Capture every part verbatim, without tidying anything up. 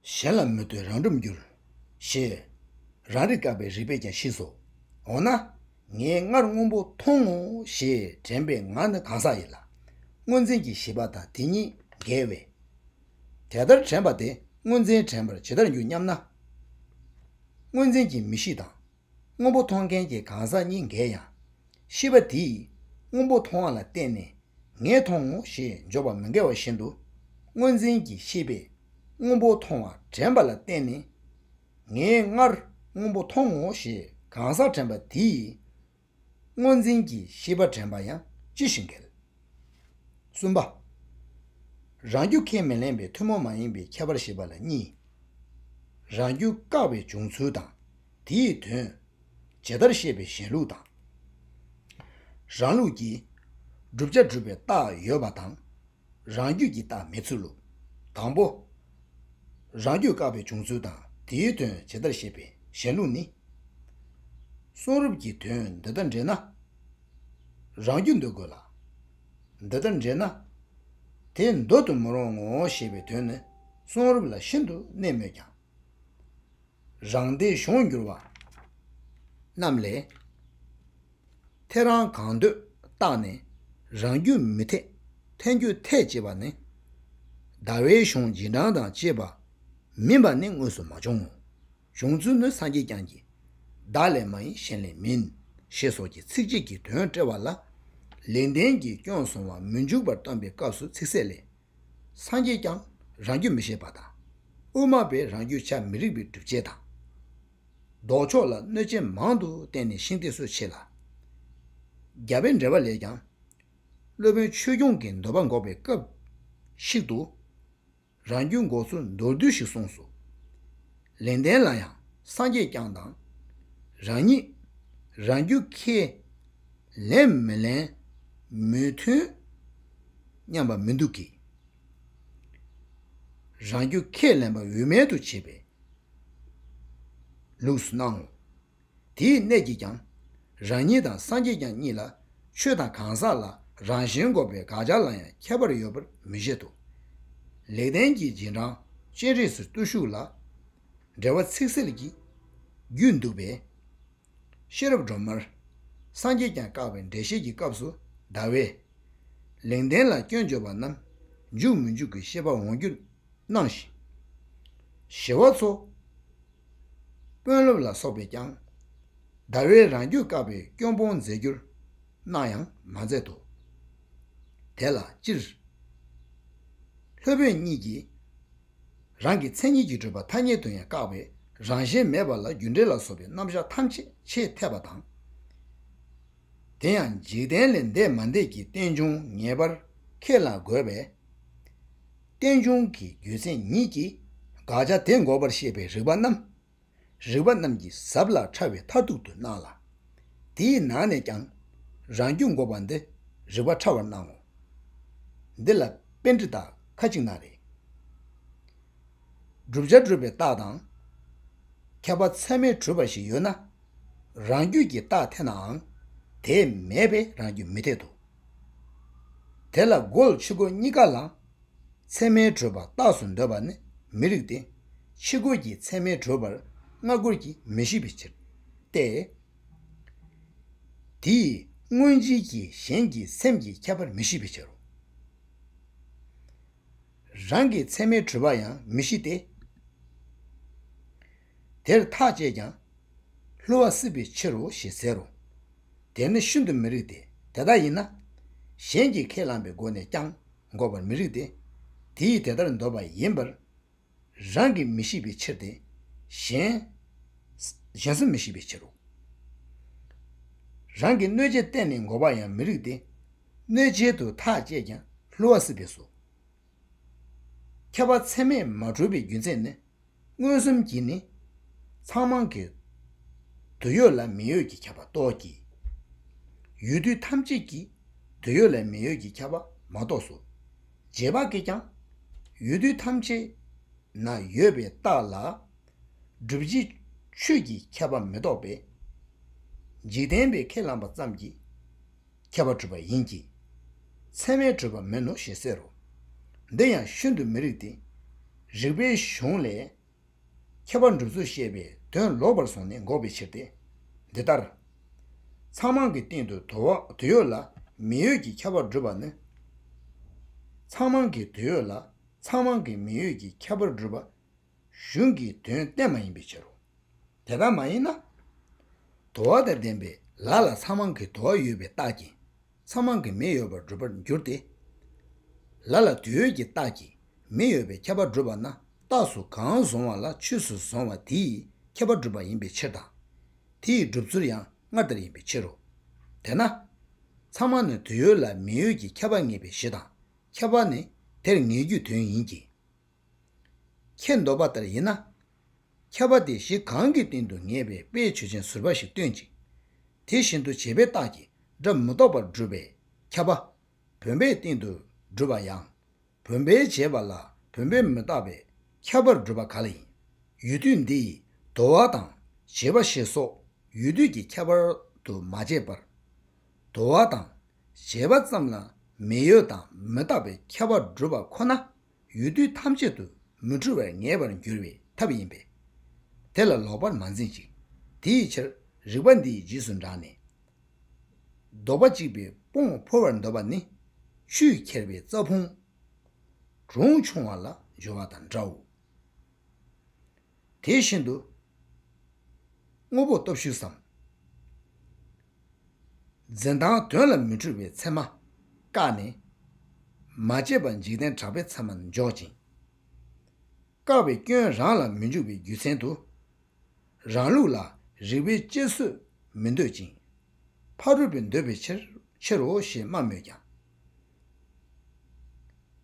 གཞན་ལ་མི་ལྟོས་རང་གྲོལ་འགྱུར། ཞེས་རང་རིག་བཀག་པའི་རིགས་པས་ཀྱང་ཤེས་སོ། འོ་ན། ངས་སྔར་སྔོན་པོ་མཐོང་ངོ་ཞེས་དྲན་པའི་ངག་ནི་གང་ཟག་ཡིན་ལ། སྔོ་འཛིན་གྱི་ཤེས་པ་དང་དེ་གཉིས་འགལ་བས། དེ་ལྟར་དྲན་པ་དེ་སྔོ་འཛིན་དྲན་པར་ཇི་ལྟར་འགྱུར་སྙམ་ན། སྔོ་འཛིན་གྱི་མིག་ཤེས་དང་། སྔོན་པོ་མཐོང་མཁན་གྱི་གང་ཟག་གཉིས་འགལ་ཡང་། ཤེས་པ་དེས་སྔོན་པོ་མཐོང་བ་ལ་བརྟེན་ནས་ངས་མཐོང་ངོ་ཞེས་འཇོག་པ་མི་འགལ་བ་བཞིན་དུ། སྔོ་འཛིན་གྱི་ཤེས་པས་སྔོན་པོ་མཐོང་བ་དྲན་པ་ལ་བརྟེན་ནས། ངས་སྔར་སྔོན་པོ་མཐོང་ངོ་ཞེས་གང་ཟག་དྲན་པ་དེས་སྔོ་འཛིན་གྱི་ཤེས་པ་དྲན་པ་ཡང་ཅི་ཞིག་འགལ། གསུམ་པ། རང་རྒྱུ་ཁས་མི་ལེན་པའི་ཐུན་མོང་མ་ཡིན་པའི་ཁྱད་པར་ཞེས་པ་ལ་གཉིས། རང་རྒྱུ་བཀག་པའི་བྱུང་ཚུལ་དང་དེའི་དོན་ཇི་ལྟར་བཤད་པའི་གཞན་ལུགས་དང་། རང་ལུགས་ཀྱི་བསྒྲུབ་བྱ་སྒྲུབ་པའི་རྟགས་ཡོད་པ་དང་། རང་རྒྱུད་ཀྱི་རྟགས་མེད་ཚུལ་ལོ། དང་པོ། རང་རྒྱུད་བཀག་པའི་བྱུང་ཚུལ་དང་དེའི་དོན་ཇི་ལྟར་བཤད་པའི་གཞན་ལུགས་ནི། གསུང་རབ་ཀྱི་དོན་འདི་ལྟར་འགྲེལ་ན། རང་རྒྱུད་འདོད་དགོས་ལ། འདི་ལྟར་འགྲེལ་ན། དེ་འདོད་དུ་མི་རུང་ངོ་ཞེས་པའི་དོན་ནི་གསུང་རབ་ལ་ཤིན་ཏུ་གནས་མོད་ཀྱང་། རང་སྡེའི་གཞུང་བསྒྱུར་བ་རྣམས་ལས། ཐལ་རང་གང་འདོད་བརྟགས་ནས་རང་རྒྱུད་མི་འཐད་ཐལ་འགྱུར་འཐད་ཅེས་པ་ནི། ཟླ་བའི་གཞུང་རྗེས་འབྲང་དང་བཅས་པ་མིན་པ་ནི་དངོས་སུ་མ་བྱུང་ངོ་། བྱུང་ཚུལ་ནི་སངས་རྒྱས་བསྐྱངས་ཀྱིས། བདག་ལས་མ་ཡིན་གཞན་ལས་མིན། ཞེས་སོགས་ཀྱི་ཚིགས་བཅད་ཀྱི་དོན་བཀྲལ་བ་ལ། ལེགས་ལྡན་གྱིས་སྐྱོན་སོང་བ་མི་འཇུག་པར་སྟོན་པའི་སྐབས་སུ་ཚིག་གསལ་ལས། སངས་རྒྱས་ཀྱང་རང་རྒྱུད་མི་ཤེས་པ་དང་། དབུ་མ་པས་རང་རྒྱུད་ཆ་མི་རིགས་པའི་སྒྲུབ་བྱེད་དང་། ལྡོག་ཕྱོགས་ལ་གནོད་བྱེད་མང་དུ་བསྟན་ནས་ཤིང་རྟས་སུ་ཕྱེ་ལ། རྒྱལ་བའི་འགྲེལ་པ་ལས་ཀྱང་། སློབ་དཔོན་ཆོས་སྐྱོང་གི་འདོད་པ་འགོག་པའི་སྐབས་ཤིག་ཏུ། རང་རྒྱུད་འགོག་ཚུལ་མདོར་བསྡུས་ཤིག་གསུངས་སོ། ལེགས་ལྡན་ལ་ཡང་སངས་རྒྱས་བསྐྱངས་དང་། རང་ཉིད་རང་རྒྱུད་ཁས་ལེན་མི་ལེན་མོས་མཐུན་སྙམ་པ་མི་འདུག་གི། རང་རྒྱུད་ཁས་ལེན་པ་འོས་མེད་དུ་བྱེད་པའི་ལུགས་སུ་སྣང་ངོ་། དེའི་གནད་ཀྱིས་ཀྱང་། རང་ཉིད་དང་སངས་རྒྱས་བསྐྱངས་གཉིས་ལ་ཆོས་དང་གང་ཟག་ལ་རང་བཞིན་འགོག་པའི་དགག་བྱ་ལ་ཡང་ཁྱད་པར་ཡོད་པར་མི་བཞེད་དོ། ལེགས་ལྡན་གྱི་རྗེས་འབྲང་སྤྱན་རས་གཟིགས་བརྟུལ་ཞུགས་ལ། འགྲེལ་པ་ཚིག་གསལ་གྱི་རྒྱུད་འདུག་པས། ཤེས་རབ་སྒྲོན་མར་སངས་རྒྱས་བསྐྱངས་བཀག་པའི་འགྲེལ་བཤད་ཀྱི་སྐབས་སུ་ཟླ་བས། ལེགས་ལྡན་ལ་སྐྱོན་བརྗོད་པ་རྣམས་འཇུག་མི་འཇུག་གི་ཤེས་པ་འོང་རྒྱུར་སྣང་ཞིང་། ཞི་བ་འཚོ། དཔོན་སློབ་ལ་སོགས་པས་ཀྱང་། ཟླ་བས་རང་རྒྱུད་བཀག་པའི་སྐྱོན་སྤོང་མཛད་རྒྱུར་སྣང་ཡང་མ་མཛད་དོ། དེ་ལ་སྤྱིར། སློབ་དཔོན་གཉིས་ཀྱིས། རང་གི་མཚན་ཉིད་ཀྱིས་གྲུབ་པ་ཐ་སྙད་དུ་ཡང་བཀག་པའི་རང་བཞིན་མེད་པ་ལ་རྒྱུ་འབྲས་ལ་སོགས་པའི་རྣམ་གཞག་ཐམས་ཅད་ཆེས་འཐད་པ་དང་། དེ་ཡང་འཇིག་རྟེན་ལས་འདས་མ་འདས་ཀྱི་རྟེན་འབྱུང་ངེས་པར་ཁས་བླང་དགོས་པས། རྟེན་འབྱུང་གི་རྒྱུ་མཚན་ཉིད་ཀྱིས་དགག་བྱ་དེ་འགོག་པར་བཤད་པའི་རིགས་པ་རྣམས། རིགས་པ་རྣམས་ཀྱི་ཟབ་ལ་ཕྲ་བའི་མཐར་ཐུག་ཏུ་སྣང་ལ། དེའི་ནང་ནས་ཀྱང་རང་རྒྱུད་འགོག་པ་འདི་རིགས་པ་ཕྲ་བར་སྣང་ངོ་། འདི་ལ་པཎྜི་ཏ་ཁ་ཅིག་ན་རེ། བསྒྲུབ་བྱ་སྒྲུབ་པའི་རྟགས་དང་། ཁྱབ་པ་ཚད་མས་གྲུབ་པ་ཞིག་ཡོད་ན། རང་རྒྱུད་ཀྱི་རྟགས་འཐད་ནའང་། དེ་མེད་པས་རང་རྒྱུད་མི་འཐད་དོ། དེ་ལ་རྒོལ་ཕྱི་རྒོལ་གཉིས་ཀ་ལ། ཚད་མས་གྲུབ་པ་རྟགས་སུ་འདོད་པ་ནི་མི་རིགས་ཏེ། ཕྱི་རྒོལ་གྱིས་ཚད་མས་གྲུབ་པར་སྔ་རྒོལ་གྱིས་མི་ཤེས་པའི་ཕྱིར་ཏེ། དེས་སྔོན་འཇིག་གི་གཞན་གྱི་སེམས་ཀྱི་ཁྱད་པར་མི་ཤེས་པའི་ཕྱིར་རོ། རང་གི་ཚད་མས་གྲུབ་པ་ཡང་མི་ཤེས་ཏེ། དེར་ཐག་བཅད་ཀྱང་། བསླུ་བ་སྲིད་པའི་ཕྱིར་རོ་ཞེས་ཟེར་རོ། དེ་ནི་ཤིན་ཏུ་མི་རིགས་ཏེ། དེ་ལྟ་ཡིན་ན། གཞན་གྱིས་ཁས་བླངས་པའི་སྒོ་ནས་ཀྱང་འགོག་པར་མི་རིགས་ཏེ། དེ་ཡིས་དེ་ལྟར་འདོད་པ་ཡིན་པར། རང་གིས་མི་ཤེས་པའི་ཕྱིར་ཏེ། གཞན། གཞན་སུ་མི་ཤེས་པའི་ཕྱིར་རོ། རང་གིས་གནོད་བྱེད་གཏན་ནས་འགོག་པ་ཡང་མི་རིགས་ཏེ། གནོད་བྱེད་དུ་ཐག་བཅད་ཀྱང་བསླུ་བ་སྲིད་པས་སོ། ཁྱབ་པ་ཚད་མས་མ་གྲུབ་པའི་རྒྱུ་མཚན་ནི། མངོན་སུམ་གྱིས་ནི། ཚང་མང་གི། དུ་ཡོད་ལ་མེ་ཡོད་ཀྱི་ཁྱབ་པ་རྟོགས་ཀྱི། ཡུལ་དུས་ཐམས་ཅད་ཀྱི། དུ་ཡོད་ལ་མེ་ཡོད་ཀྱི་ཁྱབ་པ་མ་རྟོགས་སོ། རྗེས་དཔག་གིས་ཀྱང་། ཡུལ་དུས་ཐམས་ཅད་ན་ཡོད་པའི་རྟགས་ལ། བསྒྲུབ་བྱའི་ཆོས་ཀྱི་ཁྱབ་པ་མི་རྟོགས་པས། འཇིག་རྟེན་པས་ཁས་བླངས་པ་ཙམ་གྱིས། ཁྱབ་པ་གྲུབ་པ་ཡིན་གྱི། ཚད་མས་གྲུབ་པ་མིན་ནོ་ཞེས་ཟེར་རོ། འདི་ཡང་ཤིན་ཏུ་མི་རིགས་ཏེ། རིགས་པའི་གཞུང་ལས། ཁྱབ་པ་འགྲུབ་ཚུལ་བཤད་པའི་དོན་ལོག་པར་སོང་ནས་འགོག་པའི་ཕྱིར་ཏེ། འདི་ལྟར། ཚང་མང་གི་སྟེང་དུ་དོ་བ་དོ་ཡོད་ལ་མེ་ཡོད་ཀྱི་ཁྱབ་པ་སྒྲུབ་པ་ནི། ཚང་མང་གི་དོ་ཡོད་ལ་ཚང་མང་གི་མེ་ཡོད་ཀྱི་ཁྱབ་པ་སྒྲུབ་པ། གཞུང་གི་དོན་གཏན་མ་ཡིན་པའི་ཕྱིར་རོ། དེ་ལྟར་མ་ཡིན་ན། དོ་བ་དང་ལྡན་པའི་ལ་ལ་ཚང་མང་གི་དོ་བ་ཡོད་པའི་རྟགས་ཀྱིས་ཚང་མང་གི་མེ་ཡོད་པར་སྒྲུབ་པར་འགྱུར་ཏེ། ལ་ལ་དོ་ཡོད་ཀྱི་རྟགས་ཀྱིས་མེ་ཡོད་པའི་ཁྱབ་པ་སྒྲུབ་པ་ན་རྟགས་སུ་གང་བཟུང་བ་ལ་ཆོས་སུ་བཟུང་བ་དེ་ཡི་ཁྱབ་པ་སྒྲུབ་པ་ཡིན་པའི་ཕྱིར་དང་། དེ་ཡི་སྒྲུབ་ཚུལ་ཡང་སྔར་ལྟར་ཡིན་པའི་ཕྱིར་རོ། དེས་ན། ཚང་མ་ནི་དོ་ཡོད་ལ་མེ་ཡོད་ཀྱི་ཁྱབ་པ་ངེས་པའི་གཞི་དང་ཁྱབ་པ་ནི་དེར་ངེས་རྒྱུའི་དོན་ཡིན་གྱི། ཁྱེད་འདོད་པ་ལྟར་ཡིན་ན། ཁྱབ་པ་དེ་གཞི་གང་གི་སྟེང་དུ་ངེས་པའི་དཔེའི་ཆོས་ཅན་ཟུར་པ་ཞིག་སྟོན་ཅིག་དེ་བཞིན་དུ་བྱས་པའི་རྟགས་ཀྱིས་སྒྲ་མི་རྟག་པར་སྒྲུབ་པའི་ཁྱབ་པ། བུམ་པའི་སྟེང་དུ་སྒྲུབ་པ་ཡང་། བུམ་པས་བྱས་པ་ལ་བུམ་པས་མི་རྟག་པའི་ཁྱབ་པར་སྒྲུབ་པ་ག་ལ་ཡིན། ཡུལ་དུས་འདི་ཡི་དོ་བ་དང་བྱས་པ་ཞེས་སོགས་ཡུལ་དུས་ཀྱི་ཁྱད་པར་དུ་མ་བྱས་པར། དོ་བ་དང་བྱས་པ་ཙམ་ལ་མེ་ཡོད་དང་མི་རྟག་པའི་ཁྱབ་པ་སྒྲུབ་པ་ཁོ་ན། ཡུལ་དུས་ཐམས་ཅད་དུ་མི་འཁྲུལ་བར་ངེས་པར་འགྱུར་བའི་ཐབས་ཡིན་པས། དེ་ལ་ལོག་པར་མ་འཛིན་ཅིག་དེའི་ཕྱིར་རིགས་པ་འདི་ཡི་རྗེས་སུ་འབྲངས་ནས། ལྡོག་པ་གཅིག་པའི་དཔུང་འཕོ་བར་འདོད་པ་ནི། ཆུས་ཁྱེར་བའི་རྩྭ་ཕུང་གྲོང་ཆུང་བ་ལ་སྦྱོར་བ་དང་འདྲའོ། དེ་བཞིན་དུ། དངོས་པོ་སྟོབས་ཞུགས་སམ། འཛིན་སྟངས་དོན་ལ་མི་འཁྲུལ་བའི་ཚད་མ་བཀག་ནས། མ་དཔྱད་པ་འཇིག་རྟེན་གྲགས་པའི་ཚད་མ་འཇོག་ཅིང་། བཀག་པའི་སྐྱོན་རང་ལ་མི་འཇུག་པའི་རྒྱུ་མཚན་དུ། རང་ལུགས་ལ་རིགས་པའི་དཔྱད་བཟོད་མི་འདོད་ཅིང་། ཕ་རོལ་པོས་འདོད་པའི་ཕྱིར་ཕྱིར་རོ་ཞེས་སྨྲ་མོད་ཀྱང་།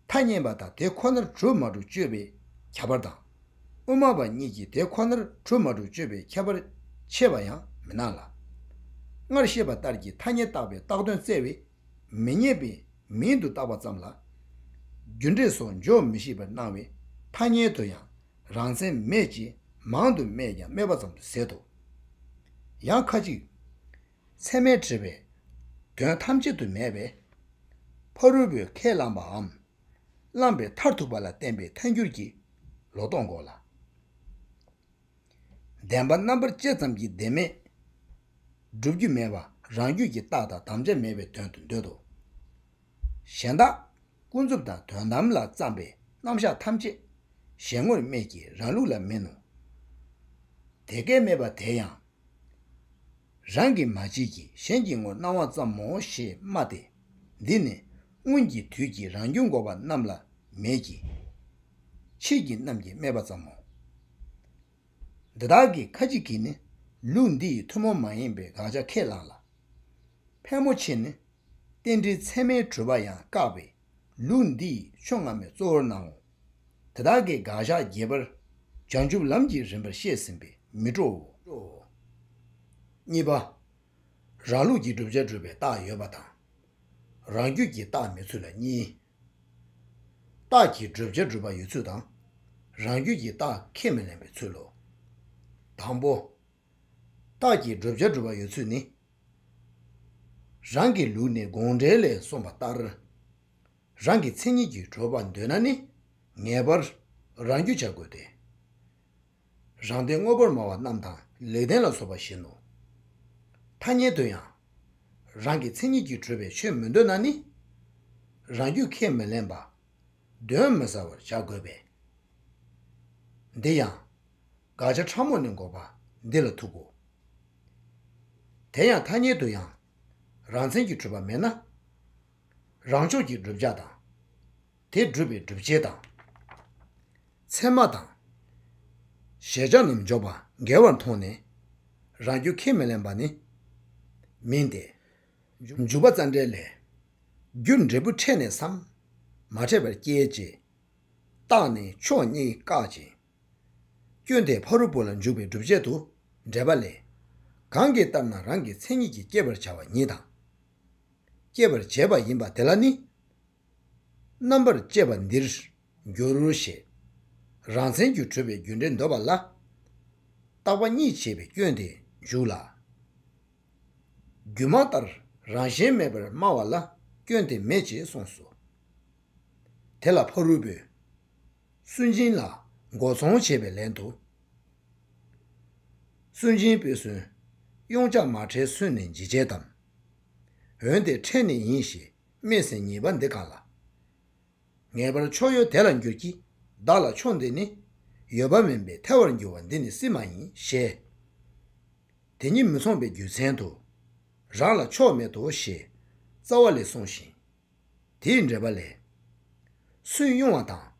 ཐ་སྙད་པ་དང་དེ་ཁོ་ནར་གྲུབ་མ་གྲུབ་དཔྱོད་པའི་ཁྱད་པར་དང་། དབུ་མ་པ་གཉིས་ཀྱིས་དེ་ཁོ་ནར་གྲུབ་མ་གྲུབ་དཔྱོད་པའི་ཁྱད་པར་ཕྱེ་བ་ཡང་མི་སྣང་ལ། སྔར་བཤད་པ་ལྟར་གྱི་ཐ་སྙད་བཏགས་པའི་བཏགས་དོན་བཙལ་བས་མི་རྙེད་པའི་མིང་དུ་བཏགས་པ་ཙམ་ལ། རྒྱུ་འབྲས་སོགས་འཇོག་མི་ཤེས་པར་སྣང་བས་ཐ་སྙད་དུ་ཡང་རང་མཚན་མེད་ཅེས་མང་དུ་སྨྲས་ཀྱང་སྨྲས་པ་ཙམ་དུ་ཟད་དོ། ཡང་ཁ་ཅིག་ཚད་མས་དྲིལ་བའི་དོན་ཐམས་ཅད་དུ་མེད་པས། ཕ་རོལ་པོས་ཁས་བླངས་པའམ། བླངས་པའི་མཐར་ཐུག་པ་ལ་བརྟེན་པའི་ཐལ་འགྱུར་གྱི་ལོག་རྟོག་འགོག་ལ། བདེན་པ་རྣམ་པར་དཔྱད་ཙམ་གྱིས་བདེན་མེད་སྒྲུབ་རྒྱུ་མེད་པ་རང་རྒྱུད་ཀྱི་རྟགས་དང་དམ་བཅའ་མེད་པའི་དོན་དུ་འདོད་དོ། གཞན་དག་ཀུན་རྫོབ་དང་དོན་དམ་ལ་བརྩམས་པའི་རྣམ་གཞག་ཐམས་ཅད་གཞན་ངོར་སྨྲས་ཀྱི་རང་ལུགས་ལ་མིན་ནོ། དེ་སྐད་སྨྲས་པ་དེ་ཡང་། རང་གིས་མ་བྱས་ཀྱི་གཞན་གྱི་ངོར་སྣང་བ་ཙམ་མོ་ཞེས་སྨྲ་སྟེ། འདི་ནི་སྔོན་གྱི་དུས་ཀྱི་རང་རྒྱུད་འགོག་པ་རྣམས་ལ་མེད་ཀྱི། ཕྱིས་ཀྱི་རྣམས་ཀྱིས་སྨྲས་པ་ཙམ་མོ། འདི་དག་གི་ཁ་ཅིག་གིས་ནི་ལུགས་འདི་ཡི་ཐུན་མོང་མ་ཡིན་པའི་དགག་བྱ་ཁས་བླངས་ལ། ཕལ་མོ་ཆེ་ནི་རྟེན་འབྲེལ་ཚད་མས་གྲུབ་པ་ཡང་བཀག་པས་ལུགས་འདི་ཡི་ཕྱོགས་སྔ་མས་གཙོ་བོར་སྣང་ངོ་། དེ་དག་གི་དགག་བྱ་རྒྱས་པར་བྱང་ཆུབ་ལམ་གྱི་རིམ་པར་བཤད་ཟིན་པས་མི་སྤྲོའོ། གཉིས་པ། རང་ལུགས་ཀྱི་བསྒྲུབ་བྱ་སྒྲུབ་པའི་རྟགས་ཡོད་པ་དང་། རང་རྒྱུད་ཀྱི་རྟགས་མེད་ཚུལ་ལ་གཉིས། རྟགས་ཀྱི་བསྒྲུབ་བྱ་སྒྲུབ་པ་ཡོད་ཚུལ་དང་། རང་རྒྱུད་ཀྱི་རྟགས་ཁས་མི་ལེན་པའི་ཚུལ་ལོ། དང་པོ། རྟགས་ཀྱི་བསྒྲུབ་བྱ་སྒྲུབ་པ་ཡོད་ཚུལ་ནི། རང་གི་ལུགས་ནས་དགོངས་འགྲེལ་ལས་གསུངས་པ་ལྟར། རང་གི་མཚན་ཉིད་ཀྱིས་གྲུབ་པར་འདོད་ན་ནི་ངེས་པར་རང་རྒྱུད་བྱ་དགོས་ཏེ། རང་སྟེ་དངོས་པོར་སྨྲ་བ་རྣམས་དང་ལེགས་ལྡན་ལ་སོགས་པ་བཞིན་ནོ། ཐ་སྙད་དུ་ཡང་། རང་གི་མཚན་ཉིད་ཀྱིས་གྲུབ་པའི་ཆོས་མི་འདོད་ན་ནི། རང་རྒྱུད་ཁས་མི་ལེན་པ། གདོན་མི་ཟ་བར་བྱ་དགོས་པས། འདི་ཡང་། དགག་བྱ་ཕྲ་མོ་ནས་འགོག་པ་འདི་ལ་ཐུག་གོ། དེ་ཡང་ཐ་སྙད་དུ་ཡང་། རང་མཚན་གྱིས་གྲུབ་པ་མེད་ན། རང་ཕྱོགས་ཀྱི་བསྒྲུབ་བྱ་དང་། དེ་སྒྲུབ་པའི་སྒྲུབ་བྱེད་དང་། ཚད་མ་དང་། གཞལ་བྱ་རྣམས་འཇོག་པ་འགལ་བར་མཐོང་ནས། རང་རྒྱུད་ཁས་མི་ལེན་པ་ནི། མིན་ཏེ། འཇུག་པ་རྩ་འགྲེལ་ལས། རྒྱུ་འབྲས་བུ་ཕྲད་ནས་སམ། མ་ཕྲད་པར་སྐྱེས་ཅེས། རྟགས་ནི་ཕྱོགས་གཉིས་བཀག་ཅིང་། སྐྱོན་དེ་ཕ་རོལ་པོ་ལ་འཇུག་པའི་སྒྲུབ་བྱེད་དུ་འགྲེལ་པ་ལས། གང་གིས་ལྟར་ན་རང་གི་མཚན་ཉིད་ཀྱིས་སྐྱེད་པར་བྱ་བ་ཉིད་དང་། སྐྱེད་པར་བྱེད་པ་ཡིན་པ་དེ་ལ་ནི། རྣམ་པར་དཔྱད་པ་འདིར་འགྱུར་ཞེས། རང་མཚན་གྱིས་གྲུབ་པའི་རྒྱུ་འབྲས་འདོད་པ་ལ། རྟག་པ་གཉིས་བྱས་པའི་སྐྱོན་དེ་འཇུག་ལ། སྒྱུ་མ་ལྟར་རང་བཞིན་མེད་པར་སྨྲ་བ་ལ་སྐྱོན་དེ་མེད་ཅེས་གསུངས་སོ། དེ་ལ་ཕ་རོལ་པོས། སུན་འབྱིན་ལ་ འགོ་ཚོང་བྱས་པའི་ལན་དུ། སུན་འབྱིན་པས་སུན། དབྱུང་བྱ་མ་ཕྲལ་སུན་ནི་འཇིག་བྱེད་དམ། འོན་ཏེ་ཕྲལ་ནི་ཡིན་ཞེས་སྨྲས་ཟིན་ཉེས་པ་འདི་གང་ལ། ངེས་པར་མཆོག་ཡོད་དེ་ལ་འགྱུར་གྱི། བདག་ལ་མཆོག་འདི་ནི། ཡོད་པ་མིན་པས་ཐལ་བར་འགྱུར་བ་འདི་ནི་སྲིད་མ་ཡིན་ཞེས། དེ་ཉིད་མི་མཚུངས་པའི་རྒྱུ་མཚན་དུ། རང་ལ་མཆོག་མེད་དོ་ཞེས་རྩ་བ་ལས་གསུངས་ཤིང་། དེའི་འགྲེལ་པ་ལས། སུན་དབྱུང་བ་དང་།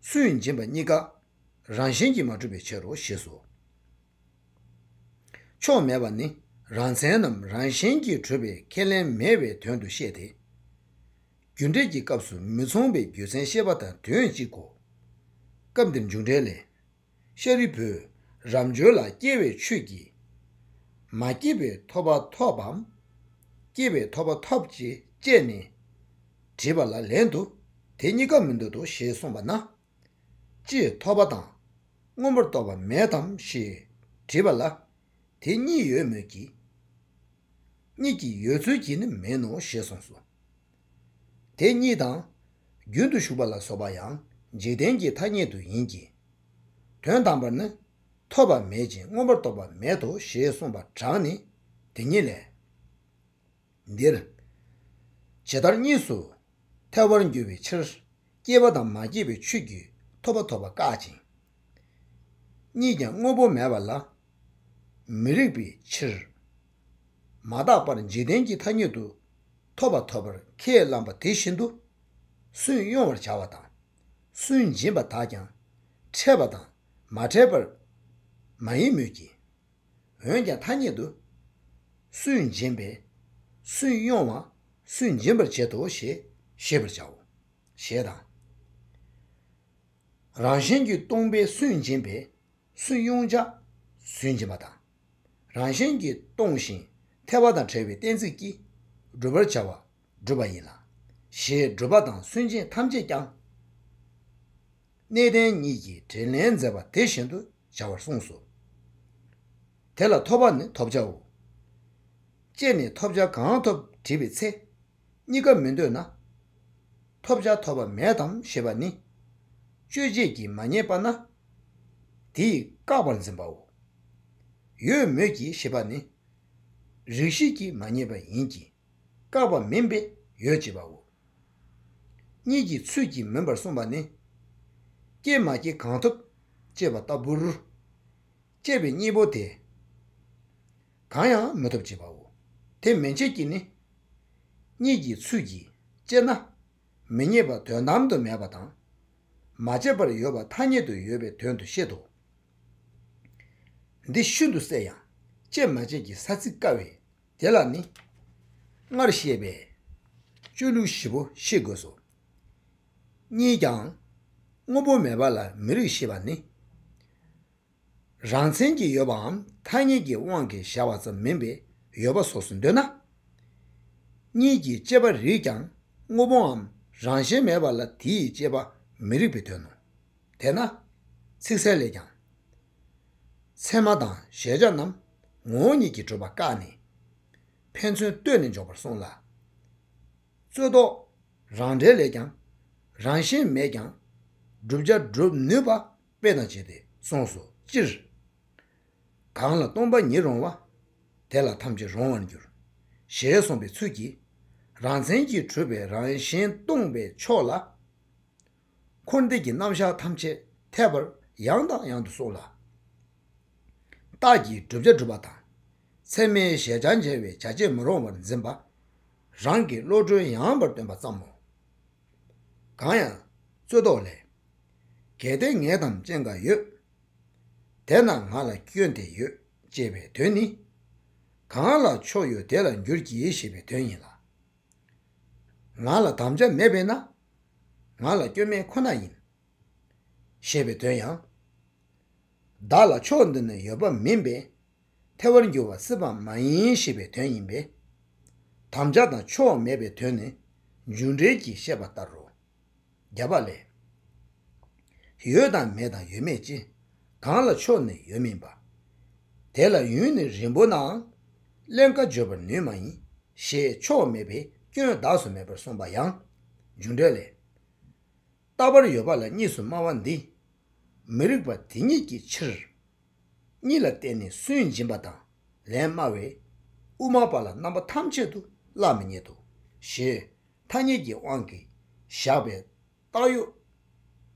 སུན་འབྱིན་པ་གཉིས་ཀ་རང་བཞིན་གྱིས་མ་གྲུབ་པའི་ཕྱིར་རོ་ཞེས་སོ། མཆོག་མེད་པ་ནི་རང་མཚན་ནམ་རང་བཞིན་གྱིས་གྲུབ་པའི་ཁས་ལེན་མེད་པའི་དོན་དུ་བཤད་དེ། རྒྱུ་འབྲས་ཀྱི་སྐབས་སུ་མི་མཚུངས་པའི་རྒྱུ་མཚན་བཤད་པ་དང་དོན་གཅིག་གོ། སྐབས་འདིར་འཇུག་འགྲེལ་ལས། ཤཱ་རིའི་བུས་རབ་འབྱོར་ལ་སྐྱེ་བའི་ཆོས་ཀྱིས། མ་སྐྱེས་པའི་ཐོབ་པ་ཐོབ་བམ། སྐྱེས་པའི་ཐོབ་པ་ཐོབ་ཅེས་དཔྱད་ནས། དྲིས་པ་ལ་ལན་དུ། དེ་གཉིས་ཀ་མི་འདོད་དོ་ཞེས་གསུངས་པ་ན། ཅིས་ཐོབ་པ་དང་། མངོན་པར་རྟོགས་པ་མེད་དམ་ཞེས་དྲིས་པ་ལ། དེ་གཉིས་ཡོད་མོད་ཀྱི། གཉིས་ཀྱི་ཡོད་ཚུལ་གྱིས་ནི་མེད་ནོ་ཞེས་གསུངས་སོ། དེ་གཉིས་དང་། རྒྱུན་དུ་ཞུགས་པ་ལ་སོགས་པ་ཡང་འཇིག་རྟེན་གྱི་ཐ་སྙད་དུ་ཡིན་གྱི། དོན་དམ་པར་ནི། ཐོབ་པ་མེད་ཅིང་མངོན་པར་རྟོགས་པ་མེད་དོ་ཞེས་གསུངས་པ་དྲངས་ནས་དེ་ཉིད་ལས། འདིར། ཇི་ལྟར་གཉིས་སུ་ཐལ་བར་འགྱུར་བའི་ཕྱིར། སྐྱེས་པ་དང་མ་སྐྱེས་པའི་ཆོས་ཀྱིས་ཐོབ་པ་ཐོབ་པ་བཀག་ཅིང་། གཉིས་ཀྱང་དངོས་པོ་མེད་པ་ལ་མི་རིགས་པའི་ཕྱིར། མ་བརྟགས་པར་འཇིག་རྟེན་གྱི་ཐ་སྙད་དུ་ཐོབ་པ་ཐོབ་པར་ཁས་བླངས་པ་དེ་བཞིན་དུ། སུན་དབྱུང་བར་བྱ་བ་དང་། སུན་འབྱིན་པ་དག་ཀྱང་ཕྲལ་བ་དང་མ་ཕྲལ་བར་མ་ཡིན་མོད་ཀྱི། འོན་ཀྱང་ཐ་སྙད་དུ། སུན་འབྱིན་པས། སུན་དབྱུང་བ། སུན་འབྱིན་པར་བྱེད་དོ་ཞེས་ཤེས་པར་བྱའོ། ཞེས་དང་། རང་བཞིན་གྱིས་སྟོང་པས་སུན་འབྱིན་པས། སུན་དབྱུང་བྱ། སུན་འབྱིན་པ་དང་། རང་བཞིན་གྱིས་སྟོང་ཞིང་ཐལ་བ་དང་བྲལ་བའི་གཏན་ཚིགས་ཀྱིས་བསྒྲུབ་པར་བྱ་བ་སྒྲུབ་པ་ཡིན་ལ། ཞེས་སྒྲུབ་པ་དང་སུན་འབྱིན་ཐམས་ཅད་ཀྱང་། གནས་བརྟན་གཉིས་ཀྱིས་དྲིས་ལན་མཛད་པ་དེ་བཞིན་དུ་བྱ་བར་གསུངས་སོ། དེ་ལ་ཐོབ་པ་ནི་ཐོབ་བྱའོ། དཔྱད་ནས་ཐོབ་བྱ་གང་ཐོབ་དྲིས་པའི་ཚེ། གཉིས་ཀ་མི་འདོད་ན། ཐོབ་བྱ་ཐོབ་པ་མེད་དམ་ཞེས་པ་ནི། དཔྱོད་བྱེད་ཀྱིས་མ་རྙེད་པ་ན། དེས་བཀག་པར་འཛིན་པའོ། ཡོད་མོད་ཀྱི་ཞེས་པ་ནི། རིགས་ཤེས་ཀྱིས་མ་རྙེད་པ་ཡིན་གྱི། བཀག་པ་མིན་པས་ཡོད་ཅེས་པའོ། གཉིས་ཀྱི་ཚུལ་གྱིས་མིན་པར་གསུངས་པ་ནི། སྐྱེ་མ་སྐྱེ་གང་ཐོབ་ཅེས་པ་ལྟ་བུར། དཔྱད་པའི་གཉིས་པོ་དེ། གང་ཡང་མི་ཐོབ་ཅེས་པའོ། དེ་མན་ཆད་ཀྱིས་ནི། གཉིས་ཀྱི་ཚུལ་གྱིས་དཔྱད་ན། མི་རྙེད་པ་དོན་དམ་དུ་མེད་པ་དང་། མ་དཔྱད་པར་ཡོད་པ་ཐ་སྙད་དུ་ཡོད་པའི་དོན་དུ་བཤད་དོ། འདི་ཤིན་ཏུ་གསལ་ཡང་དཔྱད་མ་དཔྱད་ཀྱི་ས་ཚིགས་དཀའ་བས། དེ་ལ་ནི། སྔར་བཤད་པའི་སྤྱོད་ལུགས་བཞི་པོ་ཤེས་དགོས་སོ། གཉིས་ཀྱང་དངོས་པོ་མེད་པ་ལ་མི་རིགས་ཞེས་པ་ནི། རང་མཚན་གྱིས་ཡོད་པའམ་ཐ་སྙད་ཀྱི་དབང་གིས་བཞག་པ་ཙམ་མིན་པའི་ཡོད་པ་སོགས་སུ་འདོད་ན། གཉིས་ཀྱི་དཔྱད་པ་རིགས་ཀྱང་དངོས་པོའམ་རང་བཞིན་མེད་པ་ལ་དེའི་དཔྱད་པ་མི་རིགས་པའི་དོན་ནོ། དེས་ན། ཚིག་གསལ་ལས་ཀྱང་། ཚད་མ་དང་གཞལ་བྱ་རྣམས་ངོ་བོ་ཉིད་ཀྱིས་གྲུབ་པ་བཀག་ནས། ཕན་ཚུན་ལྟོས་ནས་འཇོག་པར་གསུངས་ལ། རྩོད་ཟློག་རང་འགྲེལ་ལས་ཀྱང་། རང་བཞིན་མེད་ཀྱང་བསྒྲུབ་བྱ་སྒྲུབ་ནུས་པ་དཔེ་དང་བཅས་ཏེ་གསུངས་སོ། སྤྱིར། གང་ལ་སྟོང་པ་ཉིད་རུང་བ། དེ་ལ་ཐམས་ཅད་རུང་བར་འགྱུར། ཞེས་གསུངས་པའི་ཚུལ་གྱིས། རང་མཚན་གྱིས་གྲུབ་པའི་རང་བཞིན་སྟོང་པའི་ཕྱོགས་ལ། འཁོར་འདས་ཀྱི་རྣམ་གཞག་ཐམས་ཅད་འཐད་པར་ཡང་དང་ཡང་དུ་གསུངས་ལ། རྟགས་ཀྱིས་བསྒྲུབ་བྱ་སྒྲུབ་པ་དང་། ཚད་མས་གཞལ་བྱ་འཇལ་བའི་བྱ་བྱེད་མི་རུང་བར་འཛིན་པ། རང་གི་བློ་གྲོས་ཡངས་པར་སྟོན་པ་ཙམ་མོ། གང་ཡང་། རྩོད་ཟློག་ལས། གལ་ཏེ་ངས་དམ་ཅན་འགའ་ཡོད། དེས་ན་ང་ལ་སྐྱོན་དེ་ཡོད་ཅེས་པའི་དོན་ནི། གང་ལ་མཆོག་ཡོད་དེ་ལ་འགྱུར་གྱི་ཞེས་པའི་དོན་ཡིན་ལ། ང་ལ་དམ་བཅའ་མེད་པས་ན། ང་ལ་སྐྱོན་མེད་ཁོ་ན་ཡིན། ཞེས་པའི་དོན་ཡང་། བདག་ལ་མཆོག་འདི་ནི་ཡོད་པ་མིན་པས། ཐལ་བར་འགྱུར་བ་སྲིད་པ་མ་ཡིན་ཞེས་པའི་དོན་ཡིན་པས། དམ་བཅའ་དང་ཕྱོགས་མེད་པའི་དོན་ནི་འཇུག་འགྲེལ་གྱིས་བཤད་པ་ལྟར་རོ། རྒྱ་བ་ལས། ཡོད་དང་མེད་དང་ཡོད་མེད་ཅེས། གང་ལ་མཆོག་ནི་ཡོད་མིན་པ། དེ་ལ་ཡུན་ནི་རིང་པོ་ནའང་། ཀླན་ཀ་བརྗོད་པར་ནུས་མ་ཡིན། ཞེས་མཆོག་མེད་པའི་སྐྱོན་གདགས་སུ་མེད་པར་གསུངས་པ་ཡང་། འཇུག་འགྲེལ་ལས། རྟག་པར་ཡོད་པ་ལ་གཉིས་སུ་སྨྲ་བ་འདི། མི་རིགས་པ་དེ་ཉིད་ཀྱི་ཕྱིར། གཉིས་ལ་བརྟེན་ནས་སུན་འབྱིན་པ་དང་ལན་སྨྲ་བས། དབུ་མ་པ་ལ་རྣམ་པ་ཐམས་ཅད་དུ་གླགས་མི་རྙེད་དོ། ཞེས་ཐ་སྙད་ཀྱི་དབང་གིས་བཞག་པའི་བཏགས་ཡོད།